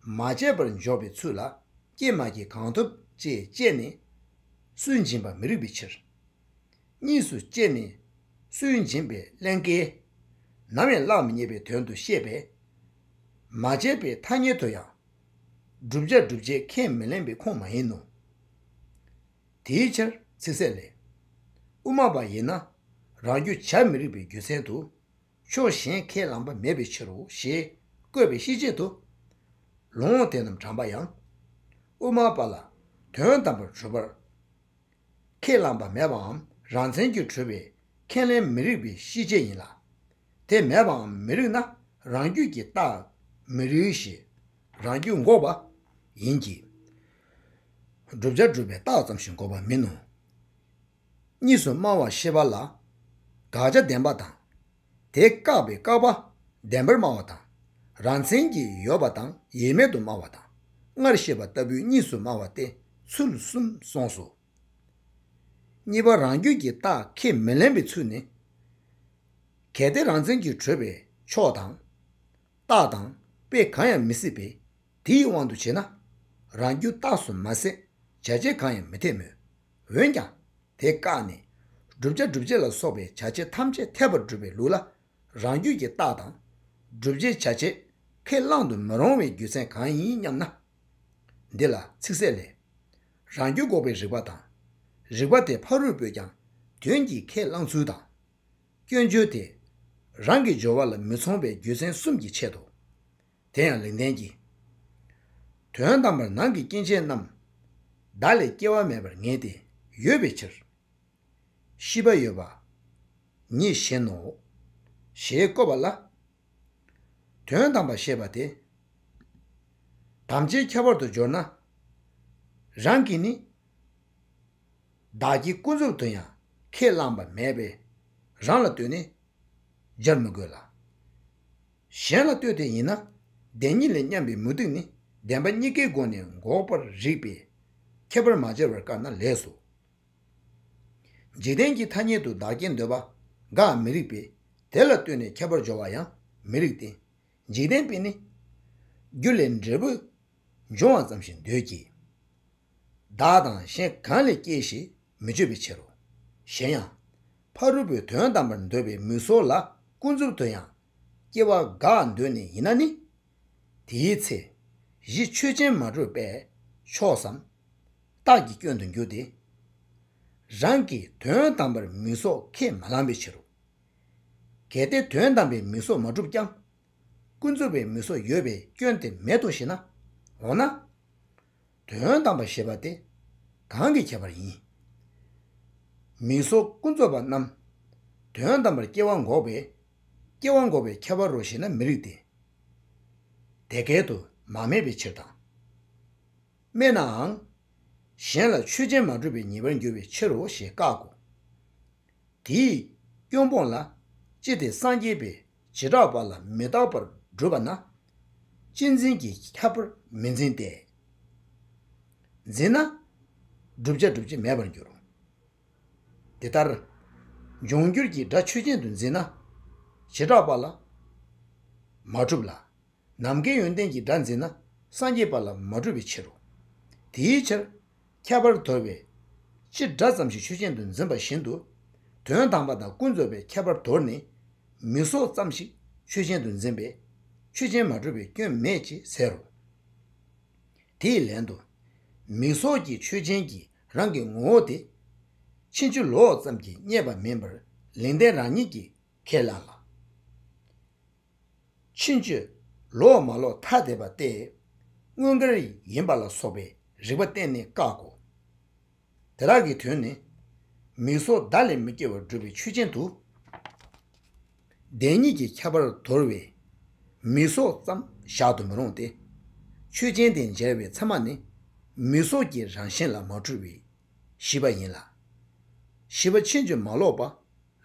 མ་བྱས་པར་འཇོག་པའི་ཚུལ་ལ་སྐྱེས་མ་སྐྱེས་གང་ཐུབ་ཅེས་དཔྱད་ནས་སུན་འབྱིན་པ་མི་རིགས་པའི་ཕྱིར། གཉིས་སུ་དཔྱད་ནས་སུན་འབྱིན་པའི་ཀླན་ཀས་ནམ་ཡང་གླགས་མི་རྙེད་པའི་དོན་དུ་བཤད་པས། མ་བྱས་པའི་ཐ་སྙད་དུ་ཡང་། བསྒྲུབ་བྱ་བསྒྲུབ་བྱེད་ཁས་མི་ལེན་པའི་ཁུངས་མ་ཡིན་ནོ། དེའི་ཕྱིར་ཚིག་གསལ་ལས། དབུ་མ་པ་ཡིན་ན་རང་རྒྱུད་བྱ་མི་རིགས་པའི་རྒྱུ་མཚན་དུ། ཕྱོགས་གཞན་ཁས་བླངས་པ་མེད་པའི་ཕྱིར་རོ་ཞེས་བཀོད་པའི་ཤེས་བྱེད་དུ། ལུང་དེ་རྣམས་དྲངས་པ་ཡང་། དབུ་མ་པ་ལ་དོན་དམ་པར་གྲུབ་པར་ཁས་བླངས་པ་མེད་པའམ་རང་མཚན་གྱིས་གྲུབ་པའི་ཁས་ལེན་མི་རིགས་པའི་ཤེས་བྱེད་ཡིན་ལ། དེ་མེད་པའམ་མི་རིགས་ན་རང་རྒྱུད་ཀྱི་རྟགས་མི་རིགས་ཞེས་རང་རྒྱུད་འགོག་པ་ཡིན་གྱི། བསྒྲུབ་བྱ་སྒྲུབ་པའི་རྟགས་ཙམ་ཞིག་འགོག་པ་མིན་ནོ། གཉིས་སུ་སྨྲ་བ་ཤེས་པ་ལ་དགག་བྱ་བདེན་པ་དང་། དེ་བཀག་པའི་བཀག་པ་བདེན་པར་སྨྲ་བ་དང་། རང་མཚན་གྱིས་ཡོད་པ་དང་ཡོད་མེད་དུ་སྨྲ་བ་དང་སྔར་བཤད་པ་ལྟ་བུའི་གཉིས་སུ་སྨྲ་བ་སྟེ་ཚུལ་གསུམ་གསུངས་སོ། གཉིས་པ་རང་རྒྱུད་ཀྱི་རྟགས་ཁས་མི་ལེན་པའི་ཚུལ་ནི། གལ་ཏེ་རང་མཚན་གྱིས་གྲུབ་པའི་ཕྱོགས་དང་། རྟགས་དང་དཔེ་གང་ཡང་མི་སྲིད་པས་དེའི་དབང་དུ་བྱས་ན། རང་རྒྱུད་རྟགས་སུ་མ་ཟད་བྱ་བྱེད་གང་ཡང་མི་འཐད་མོད། འོན་ཀྱང་དེ་བཀག་ནས་བསྒྲུབ་བྱ་སྒྲུབ་བྱེད་ལ་སོགས་པའི་བྱ་བྱེད་ཐམས་ཅད་འཐད་པར་སྒྲུབ་པའི་ལུགས་ལ་རང་རྒྱུད་ཀྱི་རྟགས་དང་བསྒྲུབ་བྱའི་བྱ་བྱེད་ཁས་བླང་དུ་མི་རུང་བའི་རྒྱུ་མཚན་གང་ཡིན་སྙམ་ན། འདི་ལ་ཚིག་གསལ་ལས། རང་རྒྱུད་འགོག་པའི་རིགས་པ་དང་། རིགས་པ་དེ་ཕ་རོལ་པོས་ཀྱང་དོན་གྱིས་ཁས་བླངས་ཚུལ་དང་། སྐྱོན་བརྗོད་དེ་རང་གི་སྦྱོར་བ་ལ་མི་མཚུངས་པའི་རྒྱུ་མཚན་གསུམ་གྱི་ཆེད་དུ། དེ་ཡང་ལེགས་ལྡན་གྱིས། དོན་དམ་པར་ནང་གི་སྐྱེ་མཆེད་རྣམས་བདག་ལས་སྐྱེ་བ་མེད་པར་ངེས་ཏེ་ཡོད་པའི་ཕྱིར། ཤེས་པ་ཡོད་པ་ཉིད་བཞིན་ནོ། ཞེས་བཀོད་པ་ལ། དོན་དམ་པར་ཤེས་པ་དེ་དམ་བཅའི་ཁྱད་པར་དུ་སྦྱོར་ན། རང་གིས་ནི་བདག་གི་ཀུན་རྫོབ་ཏུ་ཡང་ཁས་བླངས་པ་མེད་པས་རང་ལ་ལྟོས་ནས་སྦྱར་མི་དགོས་ལ། གཞན་ལ་ལྟོས་ཏེ་ཡིན་ན་བདེན་གཉིས་ལས་མཉམ་པའི་མུ་སྟེགས་ནི་བདེན་པ་གཉིས་ཀའི་སྒོ་ནས་འགོག་པར་རིགས་པས་ཁྱད་པར་མ་སྦྱར་བར་བཀར་ན་ལེགས་སོ། འཇིག་རྟེན་གྱི་ཐ་སྙད་དུ་བདག་སྐྱེ་འདོད་པ་འགའ་མི་རིགས་པས་དེ་ལ་ལྟོས་ནས་ཁྱད་པར་སྦྱོར་བ་ཡང་མི་རིགས་ཏེ། འཇིག་རྟེན་པས་ནི། རྒྱུ་ལས་འབྲས་བུ་འབྱུང་བ་ཙམ་ཞིག་འདོད་ཀྱི། བདག་དང་གཞན་གང་ལས་སྐྱེས་ཞེས་མི་བརྗོད་པའི་ཕྱིར་རོ། གཞན་ཡང་། ཕ་རོལ་པོས་དོན་དམ་པར་འདོད་པའི་མིག་སོགས་ལ་ཀུན་རྫོབ་ཏུ་ཡང་སྐྱེ་བ་འགག་འདོད་ནས་ཡིན་ན་ནི། དེའི་ཚེ། གཞི་ཆོས་ཅན་མ་གྲུབ་པས་ཕྱོགས་སམ། རྟགས་ཀྱི་སྐྱོན་དུ་འགྱུར་ཏེ། རང་གིས་དོན་དམ་པར་མིག་སོགས་ཁས་མ་བླངས་པའི་ཕྱིར་རོ། གལ་ཏེ་དོན་དམ་པའི་མིག་སོགས་མ་གྲུབ་ཀྱང་། ཀུན་རྫོབ་པའི་མིག་སོགས་ཡོད་པའི་སྐྱོན་དེ་མེད་དོ་ཞེ་ན། འོ་ན། དོན་དམ་པར་ཤེས་པ་དེ་གང་གི་ཁྱད་པར་ཡིན། མིག་སོགས་ཀུན་རྫོབ་པ་རྣམས་དོན་དམ་པར་སྐྱེ་བ་འགོག་པའི་སྐྱེ་བ་འགོག་པའི་ཁྱད་པར་རོ་ཞེ་ན་མི་རིགས་ཏེ། དེ་སྐད་དུ་མ་སྨྲས་པའི་ཕྱིར་དང་། སྨྲས་ནའང་། གཞན་ལ་ཆོས་ཅན་མ་གྲུབ་པའི་ཉེས་པར་འགྱུར་བའི་ཕྱིར་རོ་ཞེས་བཀག་གོ། དེའི་སྐྱོན་སྤོང་ལ་ཅི་སྟེ་སངས་རྒྱས་པས་བྱེ་བྲག་པ་ལ་མི་རྟག་པར་སྒྲུབ་པ་ན། གཅེས་འཛིན་གྱི་ཁྱད་པར་མི་འཛིན་ཏེ། འཛིན་ན། བསྒྲུབ་བྱ་སྒྲུབ་བྱེད་མེད་པར་འགྱུར། དེ་ལྟར། འབྱུང་འགྱུར་གྱི་སྒྲ་ཆོས་ཅན་དུ་འཛིན་ན། བྱེ་བྲག་པ་ལ་མ་གྲུབ་ལ། ནམ་མཁའི་ཡོན་ཏན་གྱི་སྒྲ་འཛིན་ན་སངས་རྒྱས་པ་ལ་མ་གྲུབ་པའི་ཕྱིར་རོ། དེའི་ཕྱིར། ཁྱད་པར་དོར་བས་སྤྱིར་སྒྲ་ཙམ་ཞིག་ཆོས་ཅན་དུ་འཛིན་པ་བཞིན་དུ། དོན་དམ་པ་དང་ཀུན་རྫོབ་པའི་ཁྱད་པར་དོར་ནས་མིག་སོགས་ཙམ་ཞིག་ཆོས་ཅན་དུ་འཛིན་པས་ཆོས་ཅན་མ་གྲུབ་པའི་སྐྱོན་མེད་ཅེས་ཟེར་རོ། དེའི་ལན་དུ། མིག་སོགས་ཀྱི་ཆོས་ཅན་གྱི་རང་གི་ངོ་བོ་དེ། ཕྱིན་ཅི་ལོག་ཙམ་གྱིས་རྙེད་པ་མིན་པར་ལེགས་ལྡན་རང་ཉིད་ཀྱིས་ཁས་བླངས་ལ། ཕྱིན་ཅི་ལོག་མ་ལོག་ཐ་དད་པ་སྟེ། དངོས་འགལ་ཡིན་པ་ལ་སོགས་པའི་རིགས་པ་བསྟན་ནས་བཀག་གོ། དེ་དག་གི་དོན་ནི། མིག་སོགས་བརྡ་ལས་མི་སྐྱེ་བར་སྒྲུབ་པའི་ཆོས་ཅན་དུ། བདེན་གཉིས་ཀྱི་ཁྱད་པར་དོར་བས། མིག་སོགས་ཙམ་བཞག་ཏུ་མི་རུང་སྟེ། ཆོས་ཅན་དེ་འཇལ་བའི་མཚན་མ་ནི། མིག་སོགས་ཀྱི་རང་བཞིན་ལ་མ་གྲུབ་པའི་ཤེས་པ་ཡིན་ལ། ཤེས་པ་ཕྱིན་ཅི་མ་ལོག་པ་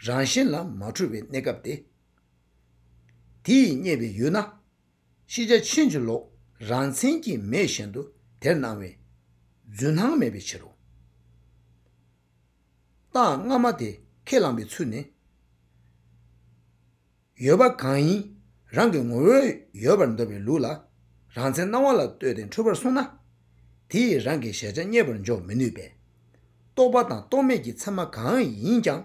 རང་བཞིན་ལ་མ་གྲུབ་པའི་གནས་སྐབས་ཏེ། དེ་ཡིས་རྙེད་པའི་ཡུལ་ན། ཤེས་བྱ་ཕྱིན་ཅི་ལོག་རང་མཚན་གྱིས་མེད་བཞིན་དུ་ དེར་སྣང་བས་རྫུན་སྣང་མེད་པའི་ཕྱིར་རོ། རྟགས་སྔ་མ་དེ་ཁས་བླངས་པའི་ཚུལ་ནི། ཡོད་པ་གང་ཡིན་རང་གི་ངོ་བོར་ཡོད་པར་འདོད་པའི་ལུགས་ལ་རང་མཚན་སྣང་བ་ལ་ལྟོས་ཏེ་འཁྲུལ་པར་སོང་ན། དེ་ཡིས་རང་གི་གཞལ་བྱ་རྙེད་པར་འཇོག་མི་ནུས་པས། རྟོག་པ་དང་རྟོག་མེད་ཀྱི་ཚད་མ་གང་ཡིན་ཀྱང་།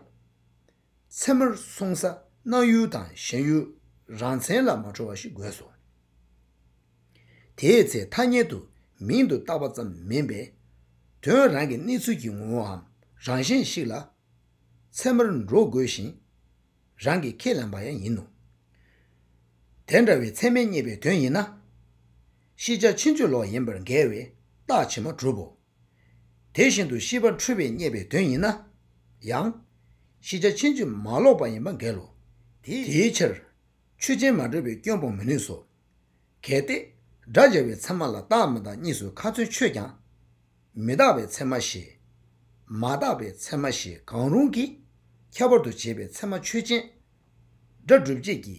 ཚད་མར་སོང་ས་སྣང་ཡུལ་དང་ཞེན་ཡུལ་རང་མཚན་ལ་མ་འཁྲུལ་བ་ཞིག་དགོས་སོ། དེའི་ཚེ་ཐ་སྙད་དུ་མིང་དུ་བཏགས་པ་ཙམ་མིན་པས། དོན་རང་གི་གནས་ཚུལ་གྱི་ངོ་བོའམ་རང་བཞིན་ཞིག་ལ་ཚད་མར་འགྲོ་དགོས་ཤིང་། རང་གིས་ཁས་ལེན་པ་ཡང་ཡིན་ནོ། དེ་འདྲ་བའི་ཚད་མས་རྙེད་པའི་དོན་ཡིན་ན། ཤེས་བྱ་ཕྱིན་ཅི་ལོག་ཡིན་པར་འགལ་བས་རྟགས་ཇི་མ་གྲུབ་བོ། དེ་བཞིན་དུ་ཤེས་པ་འཁྲུལ་པས་རྙེད་པའི་དོན་ཡིན་ན་ཡང་། ཤེས་བྱ་ཕྱིན་ཅི་མ་ལོག་པ་ཡིན་པ་འགལ་ལོ། དེའི་ཕྱིར་ཆོས་ཅན་མ་གྲུབ་པའི་སྐྱོན་སྤོང་མི་ནུས་སོ། གལ་ཏེ་སྒྲ་སྦྱར་བའི་ཚད་མ་ལ་རྟག་མི་རྟག་གཉིས་སུ་ཁ་ཚོན་ཆོད་ཀྱང་། མི་རྟག་པའི་ཚད་མ་ཞེས། མ་རྟག་པའི་ཚད་མ་ཞེས་གང་རུང་གིས་ཁྱད་པར་དུ་བྱས་པའི་ཚད་མ་ཆོས་ཅན། སྒྲ་སྒྲུབ་བྱེད་ཀྱི་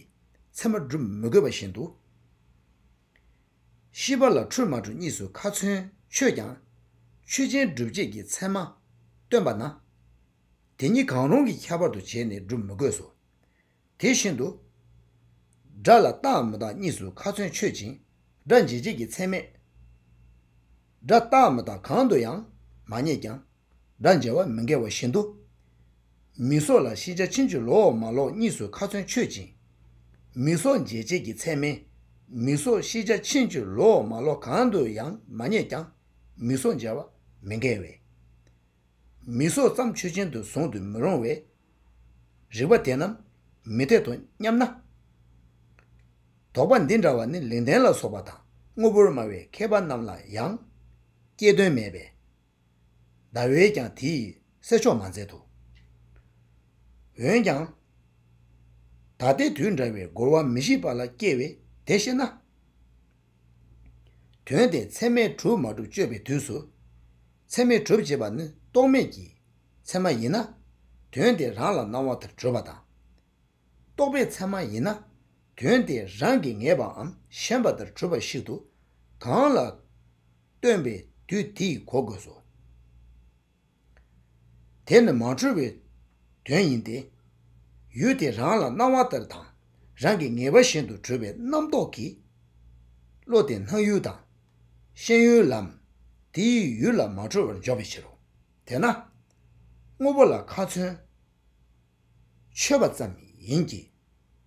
ཚད་མ་སྒྲུབ་མི་དགོས་པ་བཞིན་དུ། ཤེས་པ་ལ་འཁྲུལ་མ་འཁྲུལ་གཉིས་སུ་ཁ་ཚོན་ཆོད་ཀྱང་། ཆོས་ཅན་སྒྲུབ་བྱེད་ཀྱི་ཚད་མ་སྟོན་པ་ན། དེ་གཉིས་གང་རུང་གིས་ཁྱད་པར་དུ་བྱས་ནས་སྒྲུབ་མི་དགོས་སོ། དེ་བཞིན་དུ། སྒྲ་ལ་རྟག་མི་རྟག་གཉིས་སུ་ཁ་ཚོན་ཆོད་ཅིང་སྒྲ་འབྱེད་བྱེད་ཀྱི་ཚད་མས། སྒྲ་རྟག་མི་རྟག་གང་དུ་ཡང་མ་རྙེད་ཀྱང་། སྒྲ་འབྱེད་པ་མི་འགལ་བ་བཞིན་དུ། མིག་སོགས་ལ་ཤེས་བྱ་ཕྱིན་ཅི་ལོག་མ་ལོག་གཉིས་སུ་ཁ་ཚོན་ཆོད་ཅིང་། མིག་སོགས་འབྱེད་བྱེད་ཀྱི་ཚད་མས། མིག་སོགས་ཤེས་བྱ་ཕྱིན་ཅི་ལོག་མ་ལོག་གང་དུ་ཡང་མ་རྙེད་ཀྱང་། མིག་སོགས་འབྱེད་པ་མི་འགལ་བས། མིག་སོགས་ཙམ་ཆོས་ཅན་དུ་བཟུང་དུ་མི་རུང་བས། རིགས་པ་དེ་རྣམས་མི་འཐད་དོ་སྙམ་ན། དོགས་པ་འདི་འདྲ་བ་ནི་ལེགས་ལྡན་ལ་སོགས་པ་དང་དངོས་པོར་སྨྲ་བའི་མཁས་པ་རྣམས་ལ་ཡང་སྐྱེ་དོན་མེད་པས། ཟླ་བས་ཀྱང་དེ་ཡི་སེལ་ཕྱོགས་མ་མཛད་དོ། འོན་ཀྱང་། ད་ལྟའི་དུས་འདྲ་བའི་རྒོལ་བ་མི་ཤེས་པ་ལ་སྐྱེ་བས་དེ་ཤེས་ན། དོན་དེ་ཚད་མས་གྲུབ་མ་གྲུབ་དཔྱོད་པའི་དུས་སུ། ཚད་མས་གྲུབ་ཅེས་པ་ནི་རྟོག་མེད་ཀྱི་ཚད་མ་ཡིན་ན། དོན་དེ་རང་ལ་སྣང་བ་ལྟར་གྲུབ་པ་དང་། རྟོག་པའི་ཚད་མ་ཡིན་ན། དོན་དེ་རང་གིས་ངེས་པའམ་ཞེན་པ་ལྟར་གྲུབ་པ་ཞིག་ཏུ་གང་ལ་སྟོན་པའི་དུས་དེ་ཡིས་གོ་དགོས་སོ། དེ་ནི་མ་འཁྲུལ་བའི་དོན་ཡིན་ཏེ། ཡུལ་དེ་རང་ལ་སྣང་བ་ལྟར་དང་རང་གི་ངེས་པ་བཞིན་དུ་གྲུབ་པའི་རྣམ་རྟོག་གིས། བློ་དེ་སྣང་ཡུལ་དང་། ཤེས་ཡུལ་ལམ། དེའི་ཡུལ་ལ་མ་འཁྲུལ་བར་འཇོག་པའི་ཕྱིར་རོ། དེས་ན། དངོས་པོ་ལ་ཁ་ཚོན་ཆོད་པ་ཙམ་ཡིན་གྱི།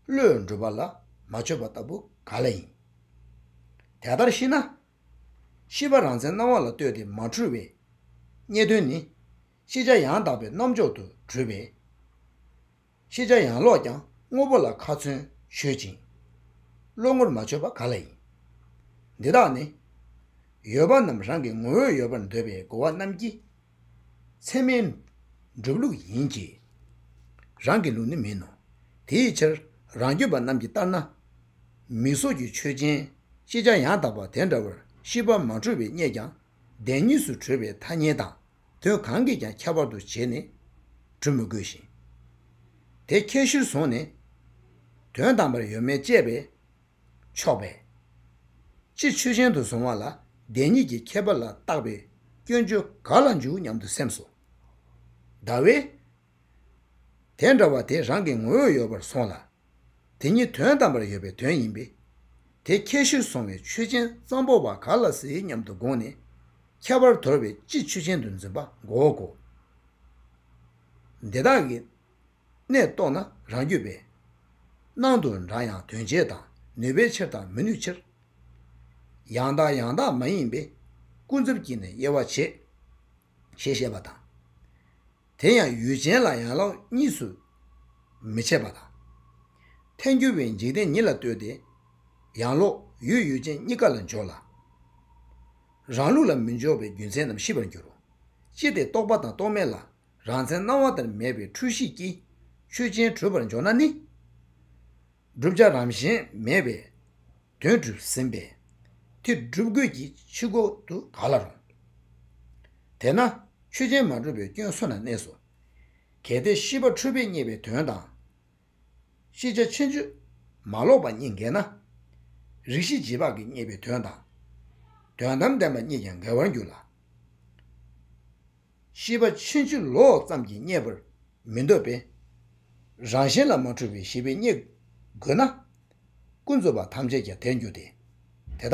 བློས་འགྲུབ་པ་ལ་མ་ཆོད་པ་ལྟ་བུ་ག་ལ་ཡིན། དེ་ལྟར་ཤེས་ན། ཤེས་པ་རང་མཚན་སྣང་བ་ལ་ལྟོས་ཏེ་མ་འཁྲུལ་བའི་རྙེད་དོན་ནི། ཤེས་བྱ་ཡང་དག་པའི་རྣམ་འཇོག་ཏུ་གྲུབ་པས། ཤེས་བྱ་ཡང་ལོག་ཀྱང་དངོས་པོ་ལ་ཁ་ཚོན་ཆོད་ཅིང་། བློ་ངོར་མ་ཆོད་པ་ག་ལ་ཡིན། འདི་དག་ནི། ཡོད་པ་རྣམས་རང་གི་ངོ་བོར་ཡོད་པར་འདོད་པའི་རྒོལ་བ་རྣམས་ཀྱི། ཚད་མའི་སྒྲུབ་ལུགས་ཡིན་གྱི། རང་གི་ལུགས་ནི་མིན་ནོ། དེའི་ཕྱིར་རང་རྒྱུད་པ་རྣམས་ཀྱི་ལྟར་ན། མིག་སོགས་ཀྱི་ཆོས་ཅན། ཤེས་བྱ་ཡང་དག་པ་དེ་འདྲ་བར་ཤེས་པ་མ་འཁྲུལ་བས་རྙེད་ཀྱང་། བདེན་གཉིས་སུ་གྲུབ་པའི་ཐ་སྙད་དང་དོན་གང་གིས་ཀྱང་ཁྱད་པར་དུ་བྱས་ནས་གྲུབ་མི་དགོས་ཤིང་། དེ་ཁྱད་གཞིར་བཟུང་ནས་དོན་དམ་པར་ཡོད་མེད་དཔྱད་པས་ཆོག་པས། སྤྱི་ཆོས་ཅན་དུ་བཟུང་བ་ལ་བདེན་གཉིས་ཀྱི་ཁྱད་པར་ལ་བརྟག་པའི་སྐྱོན་བརྗོད་ག་ལ་འཇུག་སྙམ་དུ་སེམས་སོ། ཟླ་བས། དེ་འདྲ་བ་དེ་རང་གི་ངོ་བོར་ཡོད་པར་སོང་ལ། དེ་ཉིད་དོན་དམ་པར་ཡོད་པའི་དོན་ཡིན་པས། དེ་ཁྱད་གཞིར་སོང་བའི་ཆོས་ཅན་གཙང་པོ་བ་ག་ལ་སྲིད་སྙམ་དུ་དགོངས་ནས། ཁྱད་པར་དོར་བའི་སྤྱི་ཆོས་ཅན་དུ་འཛིན་པ་མགོ་བོ་གོ། འདི་དག་གི་གནས་རྟོགས་ན་རང་རྒྱུད་པས། སྣང་དུ་འདྲ་ཡང་དོན་བྱེད་དང་ནུས་པའི་ཕྱིར་དང་མི་ནུས་ཕྱིར། ཡང་དག་ཡང་དག་མ་ཡིན་པས་ཀུན་རྫོབ་ཀྱིས་ནི་དབྱེ་བ་བྱེད། ཞེས་བཤད་པ་དང་། དེ་ཡང་ཡུལ་ཅན་ལ་ཡང་ལོག་གཉིས་སུ་མི་བྱེད་པ་དང་། ཐལ་འགྱུར་བའི་འཇིག་རྟེན་ཉིད་ལ་ལྟོས་ཏེ། ཡང་ལོག་ཡུལ་ཡུལ་ཅན་གཉིས་ཀ་ལ་འཇོག་ལ། རང་ལུགས་ལ་མི་འཇོག་པའི་རྒྱུ་མཚན་རྣམས་ཤེས་པར་འགྱུར་རོ། ཅི་སྟེ་རྟོག་པ་དང་རྟོག་མེད་ལ་རང་མཚན་སྣང་བ་ལྟར་མེད་པའི་འཁྲུལ་ཤེས་ཀྱིས་ཆོས་ཅན་གྲུབ་པར་འཇོག་ན་ནི། བསྒྲུབ་བྱ་རང་བཞིན་མེད་པའི་དོན་གྲུབ་ཟིན་པས། དེ་སྒྲུབ་དགོས་ཀྱི་ཕྱིར་རྒོལ་དུ་ག་ལ་རུང་། དེས་ན་ཆོས་ཅན་མ་གྲུབ་པའི་སྐྱོན་སོ་ན་གནས་སོ། གལ་ཏེ་ཤེས་པ་འཁྲུལ་པས་རྙེད་པའི་དོན་དང་། ཤེས་བྱ་ཕྱིན་ཅི་མ་ལོག་པ་གཉིས་འགལ་ན། རིགས་ཤེས་རྗེས་དཔག་གིས་རྙེད་པའི་དོན་དང་། དོན་དམ་བདེན་པ་རྙེད་ཀྱང་འགལ་བར་འགྱུར་ལ། ཤེས་པ་ཕྱིན་ཅི་ལོག་ཙམ་གྱིས་རྙེད་པར་མི་འདོད་པས། རང་བཞིན་ལ་མ་འཁྲུལ་བའི་ཤེས་པས་རྙེད་དགོས་ན། ཀུན་རྫོབ་པ་ཐམས་ཅད་ཀྱང་དེར་འགྱུར་ཏེ། དེ་དག་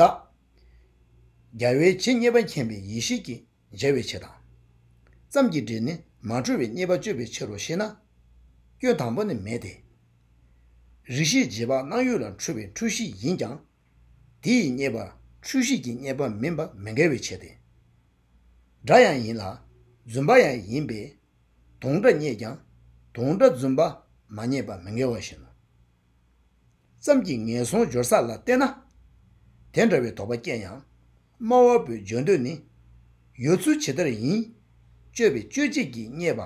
རྒྱལ་བའི་ཇི་སྙེད་པ་མཁྱེན་པའི་ཡེ་ཤེས་ཀྱིས་འཇལ་བའི་ཕྱིར་དང་། ཙམ་གྱི་སྒྲས་ནི་མ་འཁྲུལ་བའི་རྙེད་པ་གཅོད་པའི་ཕྱིར་རོ་ཞེ་ན། སྐྱོན་དང་པོ་ནི་མེད་དེ། རིགས་ཤེས་རྗེས་དཔག་སྣང་ཡུལ་ལ་འཁྲུལ་བའི་འཁྲུལ་གཞི་ཡིན་ཀྱང་། དེ་ཡི་རྙེད་པ་འཁྲུལ་གཞི་གི་རྙེད་པ་མིན་པ་མི་འགལ་བའི་ཕྱིར་ཏེ། སྒྲ་ཡང་ཡིན་ལ་རྫུན་པ་ཡང་ཡིན་པས། དུང་སྒྲ་རྙེད་ཀྱང་དུང་སྒྲ་རྫུན་པ་མ་རྙེད་པ་མི་འགལ་བ་བཞིན་ནོ། ཙམ་གྱིས་ངན་སོང་སྦྱོར་ས་ལ་བལྟས་ན། དེ་འདྲ་བའི་དོགས་པ་སྐྱེ་ཡང་། སྨྲ་བ་པོའི་བརྗོད་འདོད་ནི། ཡོད་ཚུལ་ཇི་ལྟར་ཡིན། དཔྱོད་པའི་དཔྱོད་བྱེད་ཀྱི་རྙེད་པ་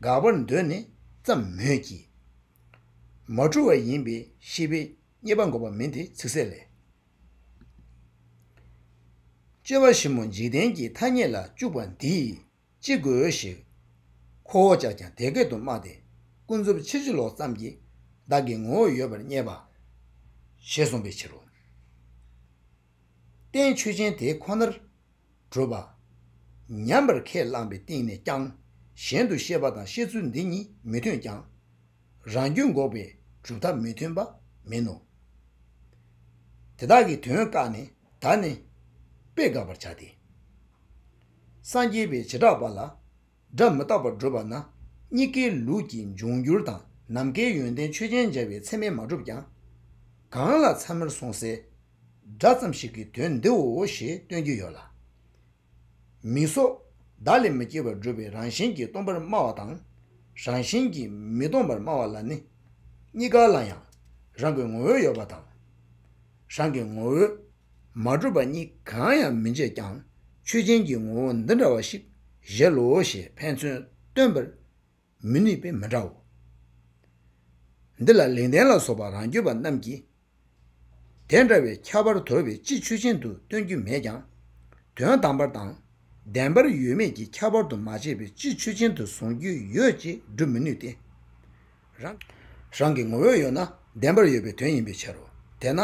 དགག་པར་འདོད་ནས་ཙམ་མོད་ཀྱི། མ་འཁྲུལ་བ་ཡིན་པའི་ཤེས་པས་རྙེད་པ་འགོག་པ་མིན་ཏེ་ཚིག་གསལ་ལས། དཔྱོད་པ་ཞིབ་མོ་འཇིག་རྟེན་གྱི་ཐ་སྙད་ལ་བཅུག་པ་འདིས་ཅི་དགོས་ཞེས་ཁོ་བོ་ཅག་ཀྱང་དེ་སྐད་དུ་སྨྲ་སྟེ། ཀུན་རྫོབ་ཕྱིན་ཅི་ལོག་ཙམ་གྱིས་བདག་གི་ངོ་བོ་ཡོད་པར་རྙེད་པ་ཞེས་གསུངས་པའི་ཕྱིར་རོ། རྟེན་ཆོས་ཅན་དེ་ཁོ་ནར་གྲུབ་པ། ཉམས་པར་ཁས་བླངས་པའི་སྟེང་ནས་ཀྱང་གཞན་དུ་ཤེས་པ་དང་ཤེས་ཚུལ་འདི་གཉིས་མི་མཐུན་ཀྱང་། རང་རྒྱུད་འགོག་པའི་གྲུབ་མཐའ་མི་མཐུན་པ་མིན་ནོ། དེ་དག་གི་དོན་བཀག་ནས་ད་ནི་དཔེ་དགག་པར་བྱ་སྟེ། སངས་རྒྱས་པའི་བྱེ་བྲག་པ་ལ་སྒྲ་མི་རྟག་པར་སྒྲུབ་པ་ན། གཉིས་ཀའི་ལུགས་ཀྱི་འབྱུང་འགྱུར་དང་ནམ་མཁའི་ཡོན་ཏན་ཆོས་ཅན་སྦྱར་བའི་ཚད་མས་མ་གྲུབ་ཀྱང་། གང་ལ་ཚད་མར་སོང་སའི་སྒྲ་ཙམ་ཞིག་གི་དོན་འདིའོ་ཞེས་སྟོན་རྒྱུ་ཡོད་ལ། མིང་སོགས་བདག་ལས་མི་སྐྱེ་བར་སྒྲུབ་པའི་རང་བཞིན་གྱིས་སྟོང་པར་སྨྲ་བ་དང་། རང་བཞིན་གྱིས་མི་སྟོང་པར་སྨྲ་བ་ལ་ནི། གཉིས་ཀ་ལ་ཡང་རང་གི་ངོ་བོ་ཡོད་པ་དང་། རང་གི་ངོ་བོས་མ་གྲུབ་པ་གཉིས་གང་ཡང་མི་འབྱེད་ཀྱང་། ཆོས་ཅན་གྱི་ངོ་བོ་འདི་འདྲ་བ་ཞིག་གཞལ་ལོ་ཞེས་ཕན་ཚུན་སྟོན་པར་མི་ནུས་པས་མི་འདྲའོ། འདི་ལ་ལེགས་ལྡན་ལ་སོགས་པ་རང་རྒྱུད་པ་རྣམས་ཀྱིས། དེ་འདྲ་བའི་ཁྱད་པར་དོར་བའི་སྤྱི་ཆོས་ཅན་དུ་སྟོན་རྒྱུ་མེད་ཀྱང་། དོན་དམ་པར་དང་བདེན་པར་ཡོད་མེད་ཀྱི་ཁྱད་པར་དུ་མ་བྱས་པའི་སྤྱི་ཆོས་ཅན་དུ་བཟུང་རྒྱུ་ཡོད་ཅེས་སྒྲུབ་མི་ནུས་ཏེ། རང་རང་གི་ངོ་བོ་ཡོད་ན་བདེན་པར་ཡོད་པའི་དོན་ཡིན་པའི་ཕྱིར་རོ། དེས་ན།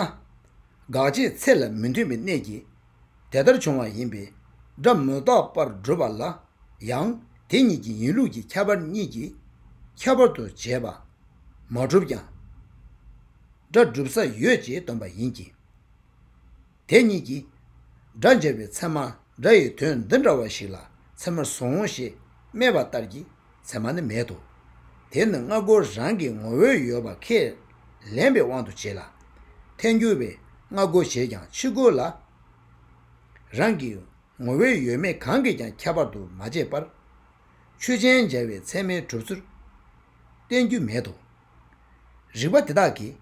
དགག་བྱའི་ཚད་ལ་མི་མཐུན་པའི་གནད་ཀྱིས། དེ་ལྟར་བྱུང་བ་ཡིན་པས། སྒྲ་མི་རྟག་པར་སྒྲུབ་པ་ལ་ཡང་དེ་གཉིས་ཀྱི་ཡིན་ལུགས་ཀྱི་ཁྱད་པར་གཉིས་ཀྱིས་ཁྱད་པར་དུ་བྱས་པ་མ་གྲུབ་ཀྱང་། སྒྲ་སྒྲུབ་ས་ཡོད་ཅེས་སྟོན་པ་ཡིན་གྱི། དེ་གཉིས་ཀྱིས་སྒྲ་འཇལ་བའི་ཚད་མ་སྒྲ་ཡི་དོན་འདི་འདྲ་བ་ཞིག་ལ་ཚད་མར་བཟུང་ཞེས་སྨྲས་པ་ལྟར་གྱི་ཚད་མ་ནི་མེད་དོ། དེ་ནི་སྔ་རྒོལ་རང་གི་ངོ་བོས་ཡོད་པ་ཁས་ལེན་པའི་དབང་དུ་བྱས་ལ། ཐལ་འགྱུར་བས་སྔ་རྒོལ་བྱེད་ཀྱང་ཕྱི་རྒོལ་ལ། རང་གི་ངོ་བོས་ཡོད་མེད་གང་གིས་ཀྱང་ཁྱད་པར་དུ་མ་བྱས་པར། ཆོས་ཅན་སྦྱར་བའི་ཚད་མས་གྲུབ་ཚུལ་བསྟན་རྒྱུ་མེད་དོ། རིགས་པ་དེ་དག་གིས་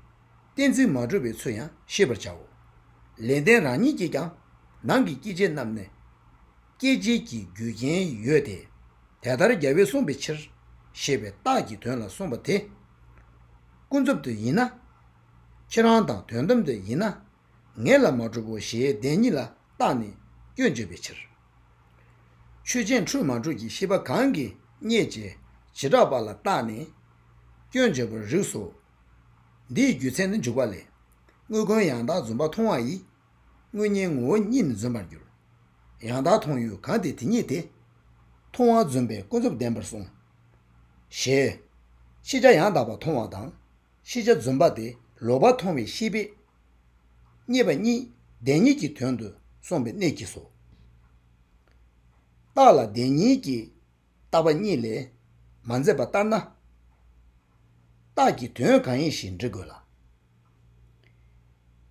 གཏན་ཚིགས་མ་གྲུབ་པའི་ཚུལ་ཡང་ཤེས་པར་བྱའོ། ལེགས་ལྡན་རང་ཉིད་ཀྱིས་ཀྱང་ནང་གི་སྐྱེ་མཆེད་རྣམས་ནི་སྐྱེད་བྱེད་ཀྱི་རྒྱུ་རྐྱེན་ཡོད་དེ། དེ་ལྟར་རྒྱལ་བས་གསུངས་པའི་ཕྱིར་ཞེས་པའི་རྟགས་ཀྱི་དོན་ལ་གསུངས་པ་དེ། ཀུན་རྫོབ་ཏུ་ཡིན་ན། ཁྱེད་རང་དང་དོན་དམ་དུ་ཡིན་ན། ངེད་ལ་མ་གྲུབ་བོ་ཞེས་བདེན་གཉིས་ལ་བརྟགས་ནས་སྐྱོན་བརྗོད་པའི་ཕྱིར། ཆོས་ཅན་འཁྲུལ་མ་འཁྲུལ་གྱི་ཤེས་པ་གང་གིས་རྙེད་ཅེས་བྱེ་བྲག་པ་ལ་བརྟགས་ནས་སྐྱོན་བརྗོད་པར་རིགས་སོ། འདིའི་རྒྱུ་མཚན་ནི་འཇུག་པ་ལས། དངོས་ཀུན་ཡང་དག་རྫུན་པ་མཐོང་བ་ཡིས། དངོས་གཉིས་ངོ་བོ་ཉིད་ནི་རྫུན་པར་འགྱུར། ཡང་དག་མཐོང་ཡུལ་གང་དེ་དེ་ཉིད་དེ། མཐོང་བ་རྫུན་པས་ཀུན་རྫོབ་བདེན་པར་གསུངས། ཞེས། ཤེས་བྱ་ཡང་དག་པ་མཐོང་བ་དང་། ཤེས་བྱ་རྫུན་པ་དེ་ལོག་པར་མཐོང་བའི་ཤེས་པས་རྙེད་པ་གཉིས་བདེན་གཉིས་ཀྱི་དོན་དུ་གསུངས་པའི་གནད་ཀྱིས་སོ། རྟགས་ལ་བདེན་གཉིས་ཀྱི་རྟག་པ་གཉིས་ལས་མ་འཛིན་པ་ལྟར་ན། རྟགས་ཀྱི་དོན་གང་ཡིན་ཞེས་འདྲི་དགོས་ལ།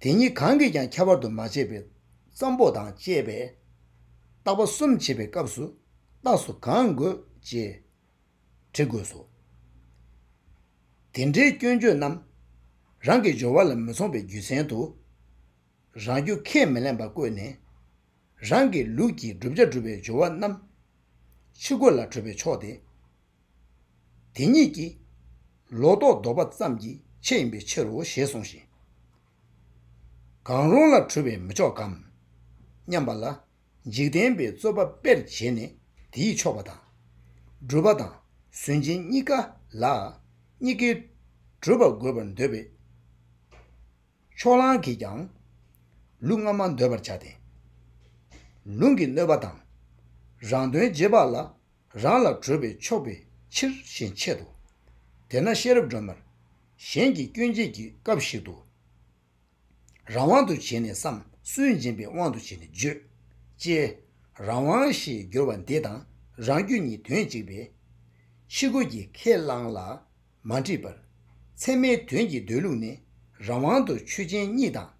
དེ་གཉིས་གང་གིས་ཀྱང་ཁྱད་པར་དུ་མ་བྱས་པའི་ཙམ་པོ་དང་བཅས་པས། རྟག་པ་གསུམ་བྱེད་པའི་སྐབས་སུ་རྟགས་སུ་གང་དགོས་ཅེས་དྲི་དགོས་སོ། དེ་འདྲའི་སྐྱོན་བརྗོད་རྣམས་རང་གི་སྦྱོར་བ་ལ་མི་མཚུངས་པའི་རྒྱུ་མཚན་དུ། རང་རྒྱུ་ཁས་མི་ལེན་པ་བཀོད་ནས། རང་གི་ལུགས་ཀྱི་བསྒྲུབ་བྱ་སྒྲུབ་པའི་སྦྱོར་བ་རྣམས་ཕྱི་རྒོལ་ལ་གྲུབ་པས་ཆོག་སྟེ། དེ་ཉིད་ཀྱིས་ལོག་རྟོག་ལྡོག་པ་ཙམ་གྱི་ཆེད་ཡིན་པའི་ཕྱིར་རོ་ཞེས་གསུངས་ཤིང་། གང་རུང་ལ་གྲུབ་པས་མི་ཆོག་གམ་སྙམ་པ་ལ། འཇིག་རྟེན་པའི་རྩོད་པ་དཔེར་བྱས་ནས་དེས་ཆོག་པ་དང་། སྒྲུབ་པ་དང་སུན་འབྱིན་གཉིས་ཀ་ལ་གཉིས་ཀའི་གྲུབ་པ་དགོས་པར་འདོད་པའི་ཕྱོགས་གླང་གིས་ཀྱང་ལུགས་སྔ་མ་འདོད་པར་བྱ་སྟེ། ལུང་གི་གནོད་པ་དང་། རང་དོན་རྗེས་དཔག་ལ་རང་ལ་གྲོལ་བས་ཆོག་པའི་ཕྱིར་ཞེས་འཆད་དོ། དེས་ན་ཤེས་རབ་སྒྲོན་མར། གཞན་གྱི་སྐྱོན་བརྗོད་ཀྱི་སྐབས་ཤིག་ཏུ། རང་དབང་དུ་བྱས་ནས་སམ། སུན་འབྱིན་པའི་དབང་དུ་བྱས་ནས་བརྗོད། ཅེས། རང་དབང་ཞེས་བསྒྱུར་བ་འདི་དང་རང་རྒྱུད་གཉིས་དོན་གཅིག་པས། ཕྱི་རྒོལ་གྱིས་ཁས་བླངས་ལ་མ་འགྲིག་པར། ཚད་མའི་དོན་གྱི་སྡོད་ལུགས་ནི། རང་དབང་དུ་ཆོས་ཅན་གཉིས་དང་།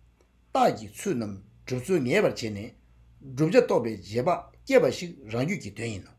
རྟགས་ཀྱི་ཚུལ་རྣམས་སྒྲུབ་ཚུལ་ངེས་པར་བྱས་ནས། བསྒྲུབ་བྱ་རྟོགས་པའི་རྗེས་དཔག་སྐྱེས་པ་ཞིག་རང་རྒྱུད་ཀྱི་དོན་ཡིན་ནོ།